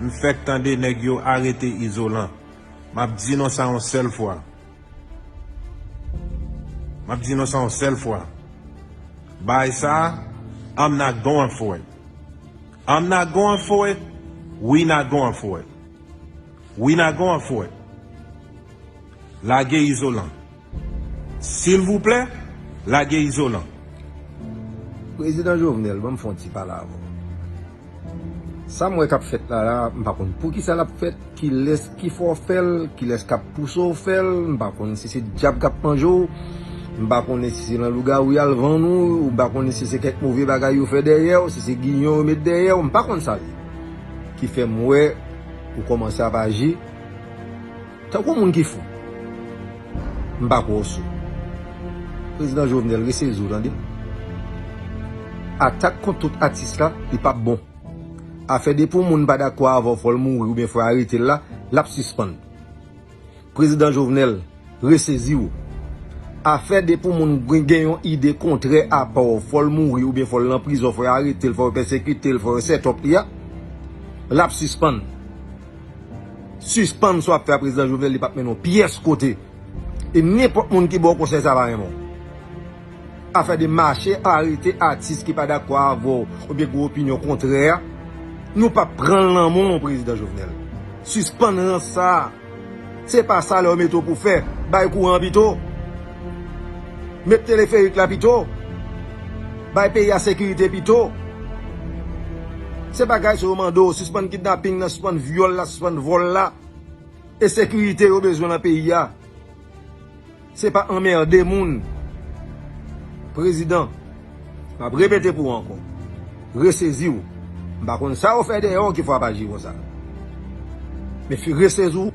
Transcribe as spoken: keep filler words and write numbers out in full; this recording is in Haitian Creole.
M fèk tande nèg yo arete Izolan. M ap di nou sa yon sèl fwa. M ap di nou sa yon sèl fwa. Bagay sa, I'm not going for it. I'm not going for it. We not going for it. We not going for it. Lage Izolan. Silvouplè, lage Izolan. Prezidan Jovenel, ban m fè yon ti pale avè w. Sa m wè k ap fèt la la, m pa konn poukisa l ap fèt, kilès ki fè w fè l, kilès k ap pouse w fè l, m pa konn si se dyab k ap manje w, m pa konnen si se nan lougawou y al vann ou, m pa konnen si se kèk move bagay yo fè dèyè w, si se giyon yo met dèyè w, m pa konn sa l ye. Ki fè m wè ou kòmanse ap aji tankou moun ki fou. M pa kwè w sou. Prezidan Jovenel, resezi w, tande. Atak kont tout atis la, li p ap bon. Afè depi yon moun pa dakò avè w, fò l mouri oubyen fò yo arete l la, l ap sispann. Prezidan Jovenel, resezi w. Afè depi yon moun gen, gen yon ide kontrè a pa w, fò l mouri oubyen fò l nan prizon, fò yo arete l, fò yo pèsekite l, fò yo set up li a, l ap sispann. Sispann sa w ap fè a, Prezidan Jovenel, li p ap mennen w pyès kote. E nenpòt moun ki ba w konsèy sa pa renmen w. Afè de mache arete atis ki pa dakò avè w oubyen gen opinyon kontrè a, nou p ap pran l nan men w, Prezidan Jovenel. Sispann rans sa a. Se pa salè yo mete w pou fè. Bay kouran pito. Met teleferik la pito. Bay peyi a sekirite pito. Se bagay sa yo mande w. Sispann kidnaping nan, sispann vyòl la, sispann vòl la. E sekirite yo bezwen nan peyi a. Se pa anmède moun. Prezidan, m ap repete pou ou ankò. Resezi w. M pa konn sa yo fè dèyè w ki fè w ap aji konsa. Men fi resezi w.